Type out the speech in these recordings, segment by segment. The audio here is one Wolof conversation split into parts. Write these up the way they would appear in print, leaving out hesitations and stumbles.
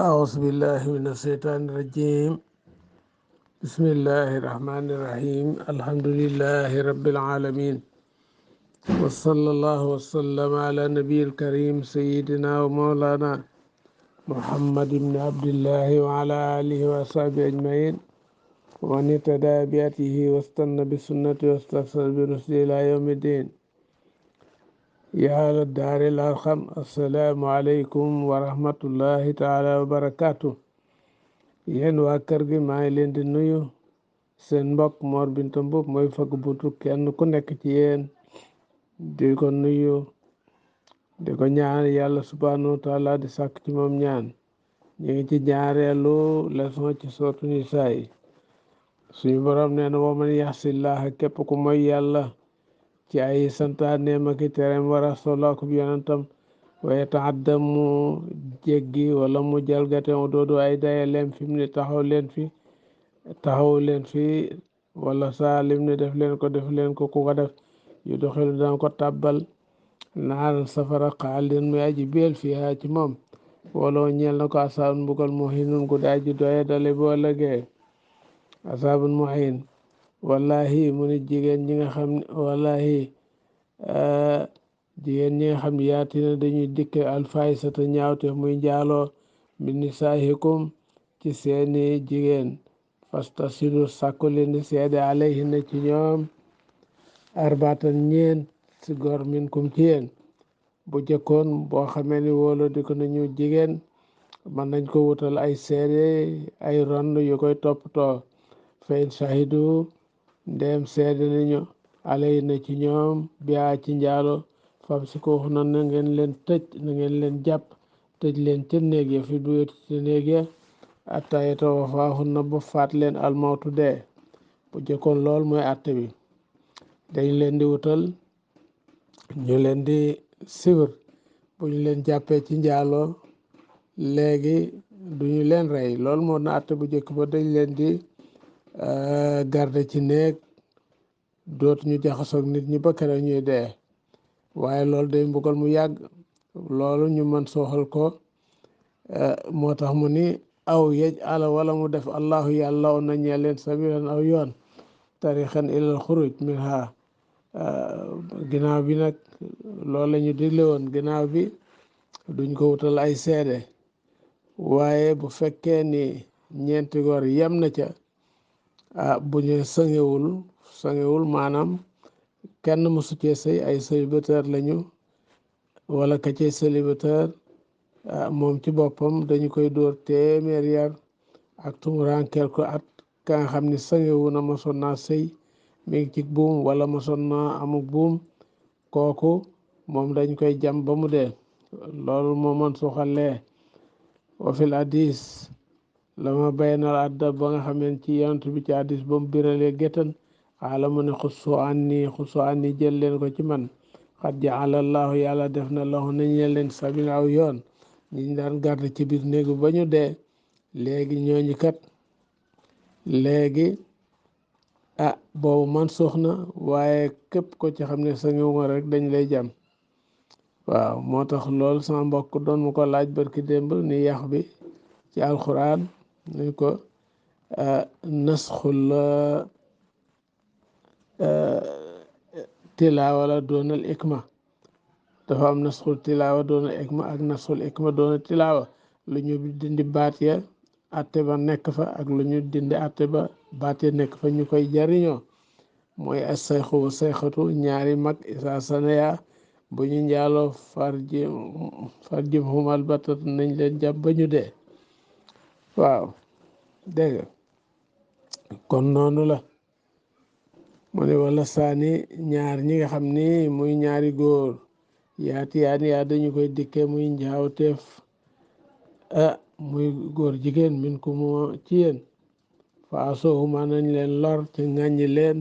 أعوذ بالله من الشيطان الرجيم. بسم الله الرحمن الرحيم. الحمد لله رب العالمين، وصلى الله وسلم على نبي الكريم سيدنا ومولانا محمد بن عبد الله وعلى آله وصحبه أجمعين، ومن اهتدى بهديه واستنى بسنته واستغفر برسله إلى يوم الدين. يا أهل الدار الأرحم، السلام عليكم ورحمة الله تعالى وبركاته. yéen waa kër gi maa ngi leen di nuyu. seen mbokk Mor Binta Mboup mooy fagg buntu kenn ku nekk ci yéen di ko nuyu, di ko ñaan yàlla subhanahu wa taala, di sàkk ci moom ñaan. ñu ngi ci ñaareelu leçon ci sourate Nisaa yi. suñu borom nee na wa man yaxsillaha, képp ku mooy yàlla ci ay santaaneem ak i tereem wa rasulahu ak yonentam, wa yataadda mu jéggi wala mu jalgate mu doodu ay dayaleem fi mu ne taxaw leen fi wala saalim ne def leen ko ku ko def yu doxilu dana ko tàbbal naaran safara xaalidin muy aji beel fiha ci moom, wala ñeel na ko asaabun mbugal muhinun gu aji doye dale boo lëgee. asaabun muhin, wallahi mu ni jigéen ñi nga xam ne yaatina dañuy dikke alfahisata ñaawte muy njaaloo min nisaahikum ci seeni jigéen, fastasilu sàkku leen di seede alayhinna ci ñoom arbaatan ñeen si gor minkum ci yéen. bu jëkkoon boo xamee ni wóolu di ko nañu jigéen, mën nañ ko wutal ay seede ay rond yu koy toppatoo. fa in shahidu, ndeem seede nañu alayhinna ci ñoom biyaa ci njaalo, famsikuhunna na ngeen leen tëj, na ngeen leen jàpp tëj leen ca néeg ya fi buyuti ca néeg ya atta yatawaffahunna ba faat leen almawtu dee. bu jëkkoon lool mooy àtte bi, dañ leen di wutal ñu leen di sibir. bu ñu leen jàppee ci njaaloo léegi duñu leen rey, loolu moo na àtte bu jëkk ba. dañ leen di garde ci néeg, dootuñu jaxasoog nit ñi ba keroog ñuy dee. waaye loolu day mbugal mu yàgg, loolu ñu mën sooxal ko. moo tax mu ni aw yej ala wala mu def allahu yàlla on na ñee leen sabilan aw yoon, tarixan ilal xuruj min ha. ginnaaw bi nag loolu la ñu digle woon, ginnaaw bi duñ ko wutal ay seede. waaye bu fekkee ni ñeenti góor yem na ca, bu ñu sëngewul maanaam kenn mësu cee sëy, ay célibataire lañu, wala ka cee célibataire moom ci boppam dañu koy dóor téeméer yar ak tumuraankel ko at. ka nga xam ni sëngewu na mosoon naa sëy, mi ngi ci buum wala mosoon naa amuk buum, kooku moom dañ koy jam ba mu dee. loolu moo mën suxalee wa fil hadis lama baynal adda, ba nga xameen ci yonent bi ci hadis ba mu biralee géttan xaala mu ne xusu anni jël leen ko ci man. xat jaala allahu, yàlla def na lahu nañu leen sabila aw yoon, ñi daan garde ci biir néegu ba ñu dee. léegi ñooñu kat léegi boobu man suux na, waaye képp ko ci xam ne sa ngiwuma rek dañ lay jam. waaw moo tax loolu sama mbokk doon mu ko laaj barki démb ni yax bi ci alxuraan ni ko nasxul tilaawa la doonal ikma. dafa am nasxul tilaawa doonal ikma ak nasxul ikma doonal tilaawa. lu ñu dindi baat ya atte ba nekk fa, ak lu ñu dindi atte ba baat ya nekk fa ñu koy jariñoo. mooy as-sayxu wa sayxatu, ñaari mag isa sanaya bu ñu njaaloo farjim humal batat, nañ leen jàpp ba ñu dee. waaw dégg nga kon noonu la. mu ne wala saani, ñaar ñi nga xam ni muy ñaari góor yaati yaa dañu koy dikkee muy njaawteef muy góor jigéen min ku moo ci yéen, fa asoohuma nañ leen lor te ŋàññi leen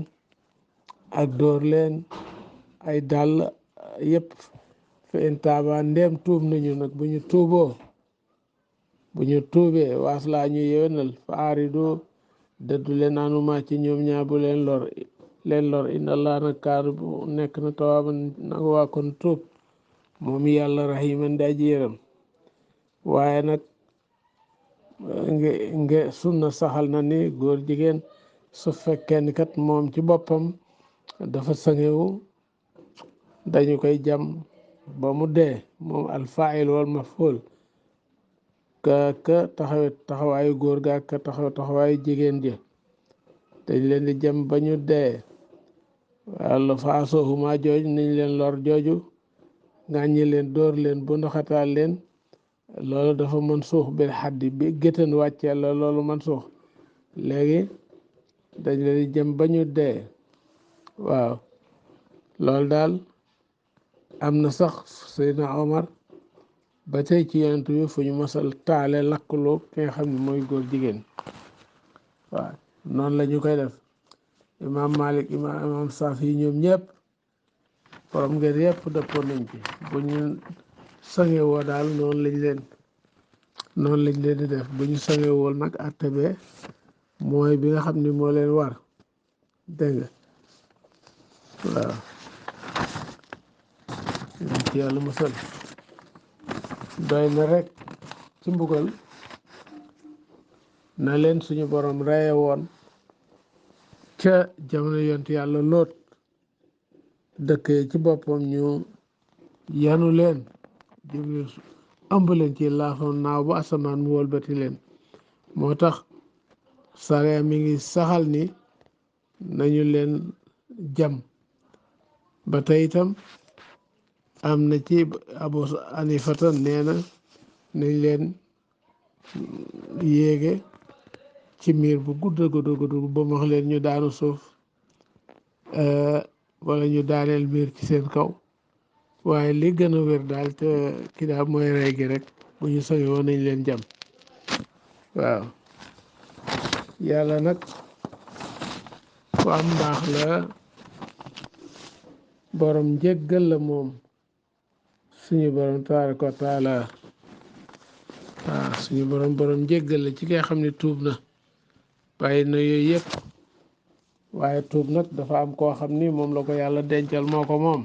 ak dóor leen ay dàll yëpp. fa in taaba, ndeem tuub nañu nag, bu ñu tuubee waas laa ñu yewenal, fa aaridu dëddu leen anuma ci ñoom ñaar bu leen lor inna allah nag kaar bu nekk na tawaaban nag waa kon tuub moom yàlla rahiman di aji yërëm. waaye nag sunna saxal na ni góor jigéen su fekkee ni kat moom ci boppam dafa sangewu dañu koy jam ba mu dee moom alfail wal maful ka taxawaayu góor ga ka taxawaayu jigéen ja dañ leen di jam ba ñu dee walla faasoohuma jooju nañ leen lor jooju ngàññi leen dóor leen bu ndoxataal leen loolu dafa mën suux bil xaddi bi géttan wàccee la loolu mën suux léegi dañ leen di jëm ba ñu dee waaw loolu daal am na sax Seydina Omar ba tey ci yonent bi fu ñu mosal taale lakkuloo ki nga xam ne mooy góor jigéen waaw noonu la ñu koy def imaam Malik imaam Safi yi ñoom ñëpp borom ngeen yëpp dëppoon nañ ci bu ñu sangewoo daal noonu lañ leen di def bu ñu sangewool nag àtte be mooy bi nga xam ni moo leen war dégg nga waaw ci yàlla musal doy na rek ci mbugal na leen suñu borom reye woon ca jamono yonent yàlla Lóot dëkk ci boppam ñu yanu leen Jibril ëmb leen ci laafoon naaw ba asamaan mu wëlbati leen moo tax sariya mi ngi saxal ni nañu leen jam ba tey itam am na ci Abu Anifata nee na nañ leen yéege ci miir bu gudd ba mu wax leen ñu daanu suuf wala ñu daaneel miir ci seen kaw waaye li gën a wér daal te ki daal mooy rey gi rek bu ñu soñe woon nañ leen jam waaw yàlla nag ku am mbaax la borom njéggal la moom suñu borom tabaraka wa taala waaw suñu borom njéggal la ci nga xam ne tuub na bàyyi na yooyu yëpp waaye tuub nag dafa am koo xam ni moom la ko yàlla dencal moo ko moom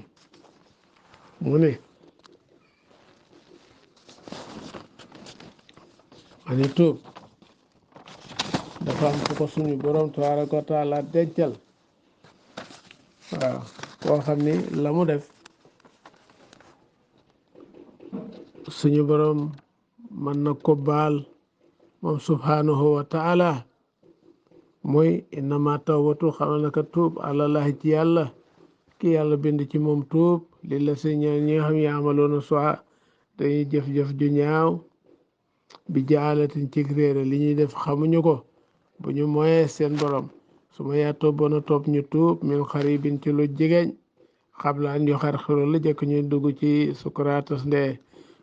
mu ne ani tuub dafa am ku ko suñu borom tabaraka wa taala dencal waaw koo xam ni la mu def suñu borom mën na ko baal moom subhanahu wa taala mooy innama tawbatu xamal naka tuub àlallahi ci yàlla ki yàlla bind ci moom tuub li la si ñi nga xam yaamaloona soa dañuy jëf-jëf ju ñaaw bi jaalatin ci réere li ñuy def xamuñu ko bu ñu moyee seen borom su ma yaatoo bona topp ñu tuub min xaribin ci lu jegeñ xablaan yu xar-xiro la jëkk ñuy dugg ci sukuraatas ndee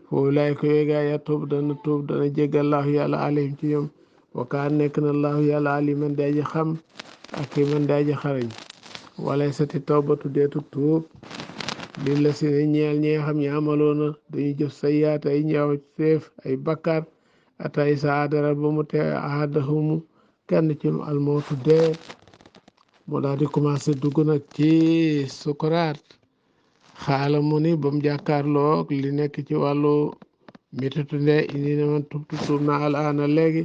foofu laay ko yooyu gaa ya tuub dana jéggal laahu yàlla alayhim ci ñoom wakaan nekk na laahu yàlla aliman day ji xam ak i man day ji xarañ walay sati tawbatu deetu tuub li la si ne ñeel ñi nga xam ne amaloona dañuy jëf sayyaat ay ñaaw seef ay bakkaar atay sa adara ba mu te ahadahumu kenn ci almootu dee mu daal di commencé dugg nag ci sukuraat xaala mu ni ba mu jàkkaarloog li nekk ci wàllu mititu ndee indi ne man tuub na alaana léegi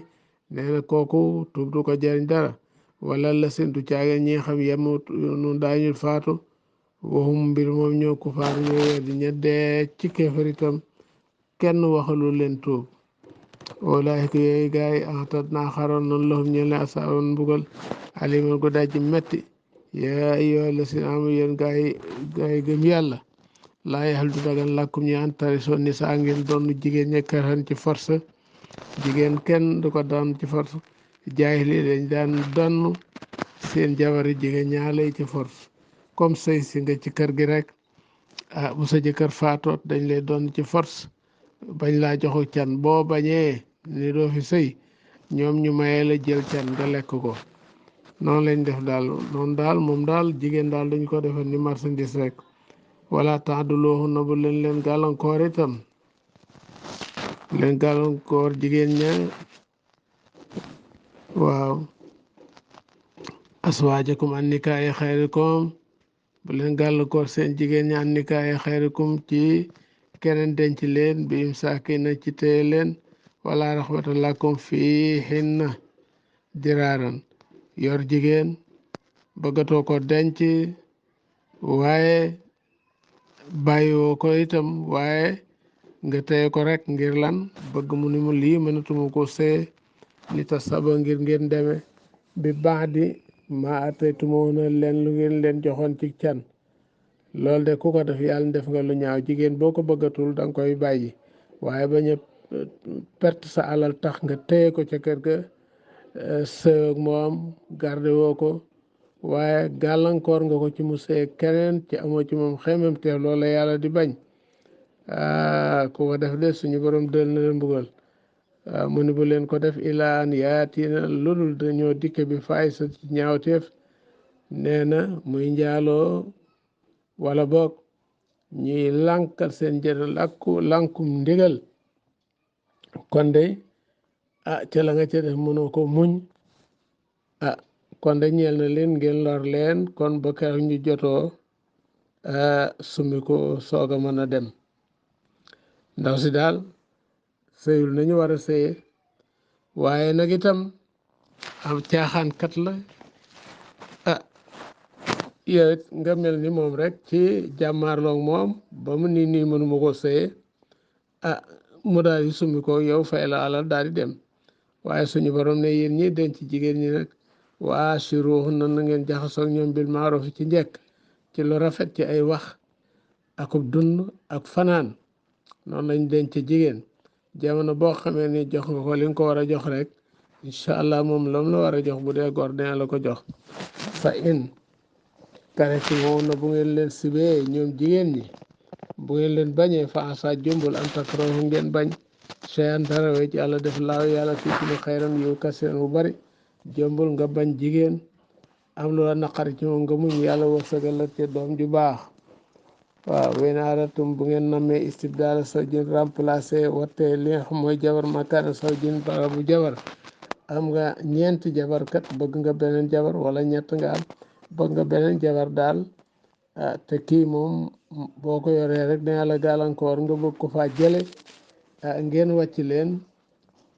nee na kooku tuub du ko jariñ dara wala la seen du caage ñi xam yemut nu daañu faatu waxum mbir moom ñoo ku faatu ñoo weddi ña dee ci kéefar itam kenn waxalu leen tuub walaayika yooyu gaay yi axtat naa xaroon noonu lahum ñe leen asaaban mbugal aliman ko daj metti yaa ayyuha la seen am yéen gaay yi gëm yàlla laa yaxal du dagan làkkum ñi an tariso ni saa ngeen doon jigéen ña karhan ci force jigéen kenn du ko doon ci force jaahili dañ daan donn seen jabari jigéen ñaalay ci force comme sëy si nga ci kër gi rek bu sa jëkkër faatoot dañ lay doon ci force bañ laa joxu can boo bañee ni doo fi sëy ñoom ñu mayee la jël can nga lekk ko noonu lañ def daal noonu daal moom daal jigéen daal dañ ko defal ni marchandise rek wala ta'duluhunna bu leen gàllankoor itam leen gàllankoor jigéen ña waaw aswaajakum an nikaahi xayrikum bu leen gàllankoor seen jigéen ña an nikaahi xayrikum ci keneen denc leen bi imsaaki na ci téye leen wala raxbatan lakum fiihinna diraaran yor jigéen bëggatoo ko denc waaye bàyyiwoo ko itam waaye nga téye ko rek ngir lan bëgg mu ni mu lii mënatuma ko see li ta saba ngir ngeen deme bi baax di ma ataytumoona leen lu ngeen leen joxoon ci can loolu de ku ko def yàlla def nga lu ñaaw jigéen boo ko bëggatul danga koy bàyyi waaye bañ a perte sa alal tax nga téye ko ca kër ga sëy ak moom garde woo ko waaye gàllankoor nga ko ci mu sëy keneen ci amoo ci moom xemem te loolu la yàlla di bañ ku ko def de suñu borom dël na leen mbugal mu ni bu leen ko def ilaan yaatina ludul dañoo dikke bi faay sa ci ñaawteef nee na muy njaaloo wala boog ñuy lànkal seen jël lànkum ndigal kon de ca la nga ca def mënoo ko muñ kon de ñeel na leen ngeen lor leen kon ba keroog ñu jotoo sumi ko soog a mën a dem ndaw si daal sëyul nañu war a sëye waaye nag itam am caaxaankat la yow it nga mel ni moom rek ci jàmmaarloog moom ba mu nii mënuma ko sëye mu daal di summi ko yow fay la alal daal di dem waaye suñu borom ne yéen ñi denc jigéen ñi nag waa ashiruhunna na ngeen jaxasoo ak ñoom bil maaruf ci njëkk ci lu rafet ci ay wax akub dund ak fanaan noonu lañ denc jigéen jamono boo xamee ni jox nga ko li nga ko war a jox rek incha allah moom lam la war a jox bu dee góor dina la ko jox fa in kareti moom na bu ngeen leen sibee ñoom jigéen ñi bu ngeen leen bañee fa asa jumbul an takrahu ngeen bañ cheyan dara we ci yàlla def laaw yàlla fii ci lu xayran yu kaseen bu bari jëmbul nga bañ jigéen am lu la naqari ci moom nga muñ yàlla wërsëgal la ci doom ju baax waaw wen aratum bu ngeen nammee istibdaala saw jin remplacé watte li nga xam mooy jabar makaana saw jin bara bu jabar am nga ñeenti jabar kat bëgg nga beneen jabar wala ñett nga am bëgg nga beneen jabar daal te kii moom boo ko yoree rek dina la gàllankoor nga bëgg ko faa jële ngeen wàcc leen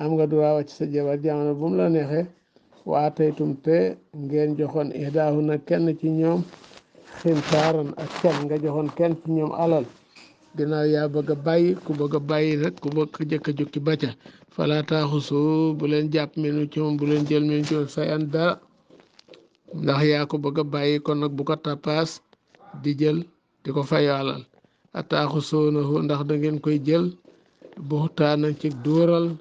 am nga droit wàcc sa jabar jamono bu mu la neexee waa taytum te ngeen joxoon ihdaahunna kenn ci ñoom xintaaran ak can nga joxoon kenn ci ñoom alal ginnaaw yaa bëgg a bàyyi ku bëgg a bàyyi rek ku bëgg jëkk a jukki bacca fala taaxusu bu leen jàpp minu ci moom bu leen jël minu ci moom say an dara ndax yaa ko bëgg a bàyyi kon nag bu ko tappaas di jël di ko fayo alal a taaxusuunahu ndax da ngeen koy jël buxtaana ci dóoral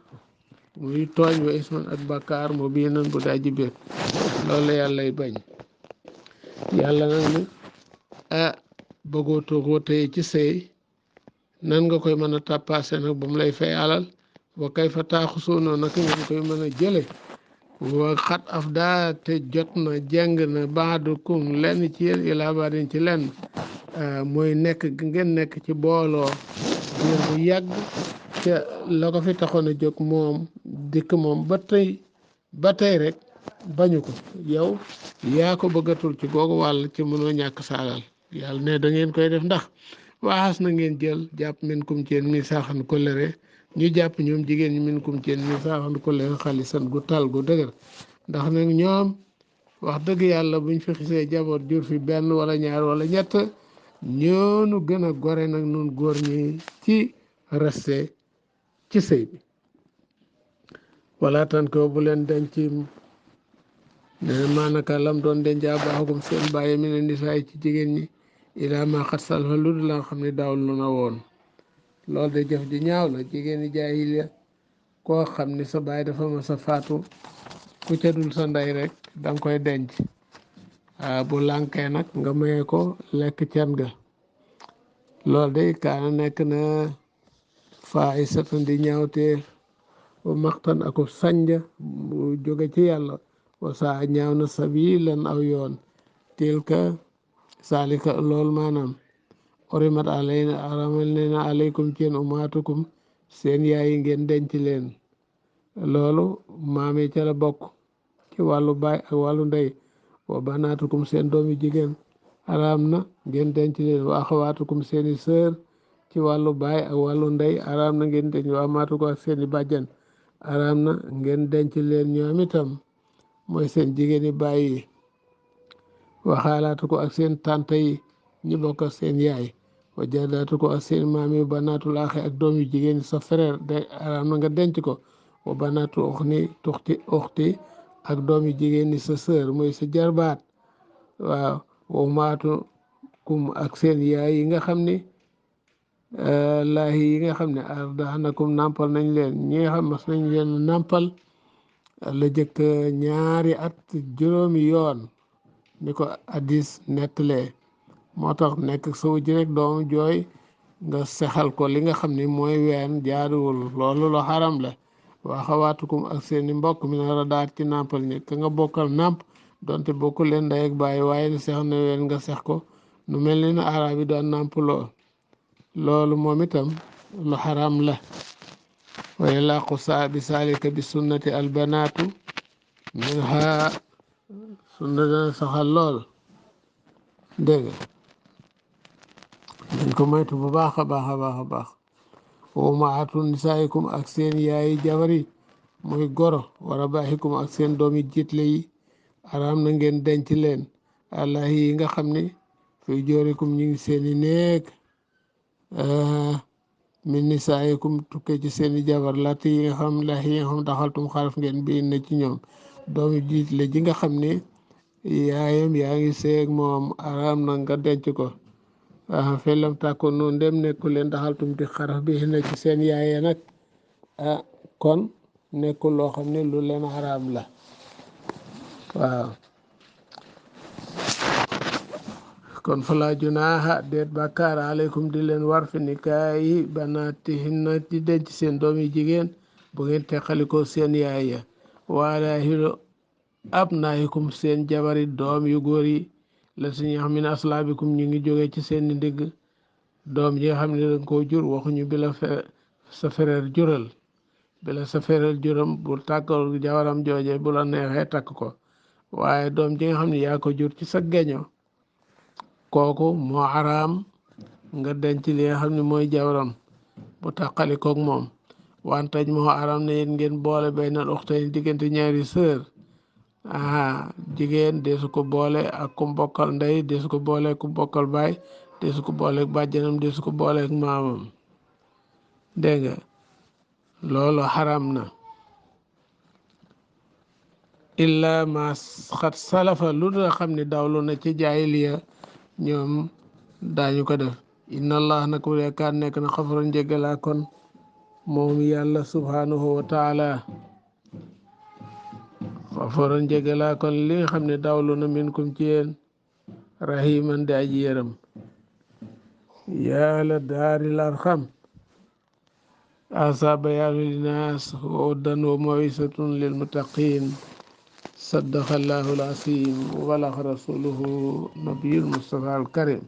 muy tooñ wa isman ak bàkkaar mu bii nan bu daa ji biir loolu la yàllay bañ yàlla nag ni bëggoo ko tey ci sëy nan nga koy mën a tàppaase nag ba mu lay fay alal wa kay fa taaxusuunoo naka ngeen koy mën a jële wa xat af daa te jot na jeng na baadukum lenn ci yéen ilaa baadin ci lenn mooy nekk ngeen nekk ci booloo diir bu yàgg ca la ko fi taxoon a jóg moom dikk moom ba tey rek bañu ko yow yaa ko bëggatul ci googu wàll ci mënoo ñàkk saalal yàlla ne da ngeen koy def ndax waxas na ngeen jël jàpp min kum ci yéen mi saaxan kolere ñu jàpp ñoom jigéen ñi min kum ci yéen mi saaxan kolere xalisan gu tal gu dëgër ndax nag ñoom wax dëgg yàlla buñ fi xisee jaboot jur fi benn wala ñaar wala ñett ñoonu gën a gore nag nun góor ñi ci resté ci sëy bi wala tan ko bu leen denc ne maanaka lam doon dencaa baaxagum seen bàyyi mi ne nisaay ci jigéen ñi ilaa ma xat salfa lu dul la nga xam ne daaw lu na woon loolu de jëf ji ñaaw la jigéen ñi jaahiliya koo xam ni sa baay dafa ma sa faatu ku ca dul sa ndey rek danga koy denc bu lànkee nag nga maye ko lekk can ga loolu de kaana nekk na faa ay satan di ñaawtee bu maxtan ako sànja bu jóge ci yàlla wa saa ñaaw na sabilan aw yoon tilka saalika loolu maanaam orimat alayna aramal neena alaykum ci yéen umaatukum seen yaay ngeen denc leen loolu maam yi ca la bokk ci wàllu baay ak wàllu ndey wa banaatukum seen doom yu jigéen araam na ngeen denc leen wa axawaatukum seeni sœur ci wàllu baay ak wàllu ndey araam na ngeen denc wa amaatukum ak seeni bàjjan araam na ngeen denc leen ñoom itam mooy seen jigéeni baay yi waxaalaatu ko ak seen tànta yi ñi bokk ak seen yaay wa jadaatu ko ak seen maam yi banaatul axi ak doom yu jigéen sa frère de araam na nga denc ko wa banaatu uxti ak doom yu jigéen ni sa sœur mooy sa jarbaat waaw wa maatu kum ak seen yaay yi nga xam ni laahi yi nga xam ne ardaxnakum nàmpal nañ leen ñi nga xam mas nañ leen nàmpal la jëkk ñaari at juróomi yoon ni ko addis nettalee moo tax nekk sa wujj rek doomu jooy nga sexal ko li nga xam ni mooy ween jaaduwul loolu lu xaram la waa xawaatukum ak seeni mbokk mi na radaat ci nàmpal ñi ka nga bokkal nàmp donte bokku leen ndey ak bàyyi waaye ni sex na ween nga sex ko nu mel ni na arab yi doon nàmpaloo loolu moom itam lu xaram la waaye làqu saa bi saalika bi sunnati albanaatu min ha sunna dana saxal lool dégg dañ ko moytu bu baax a baax a baax a baax wa ummahaatu nisaa'ikum ak seen yaayi jabari mooy goro wa rabaa'ikum ak seen doomi jiitle yi araam na ngeen denc leen allahi yi nga xam ne fi joorikum ñu ngi seeni néeg min nisaa'ikum tukkee ci seeni jabar lati yi nga xam lahi yi nga xam daxaltum xaraf ngeen biin na ci ñoom doomi jiitle ji nga xam ne yaayam yaa ngi seeg moom araam na nga denc ko fellam tàkkoon noonu dem nekkul leen daxaltum di xaraf bi na ci seen yaaye nag kon nekkul loo xam ne lu leen araam la waaw kon falaa junaaha déet bàkkaar aleykum di leen war fi nikaayi banaatihinna di denc seen doom yi jigéen bu ngeen teqalikoo seen yaay ya waala hilo abnaayikum seen jabari doom yu góor yi la suñu xam ne aslaabikum ñu ngi jógee ci seen ndigg doom yi nga xam ne danga koo jur waxuñu bi la sa frère jural bi la sa frère juram bu tàggal jabaram jooje bu la neexee takk ko waaye doom ji nga xam ne yaa ko jur ci sa geño kooku moo araam nga denc li nga xam ne mooy jabaram bu tàqalikook moom wantaj moo araam ne yéen ngeen boole baynal uxtayni diggante ñaari sœur jigéen deesu ko boole ak ku bokkal ndey deesu ko boole ku bokkal baay deesu ko boole ak bàjjanam deesu ko boole ak maamam dégg nga loolu xaram na illa ma xat salafa lu dul xam ne dawlu na ci jaahiliya ñoom daañu ko def inna allah nag bu dee nekk na xafaran njéggalaa kon moom yàlla subhanahu wa taala xafaran njéggalaa kon li nga xam ne dawlu na minkum ci yéen rahiman di aji yërëm yàlla daaril arxam asa bayaanu linaas wa uddan wa mawisatun lil muttaqin saddaqa allahu al-aziim wa balaga rasuluhu nabiyul mustafa al karim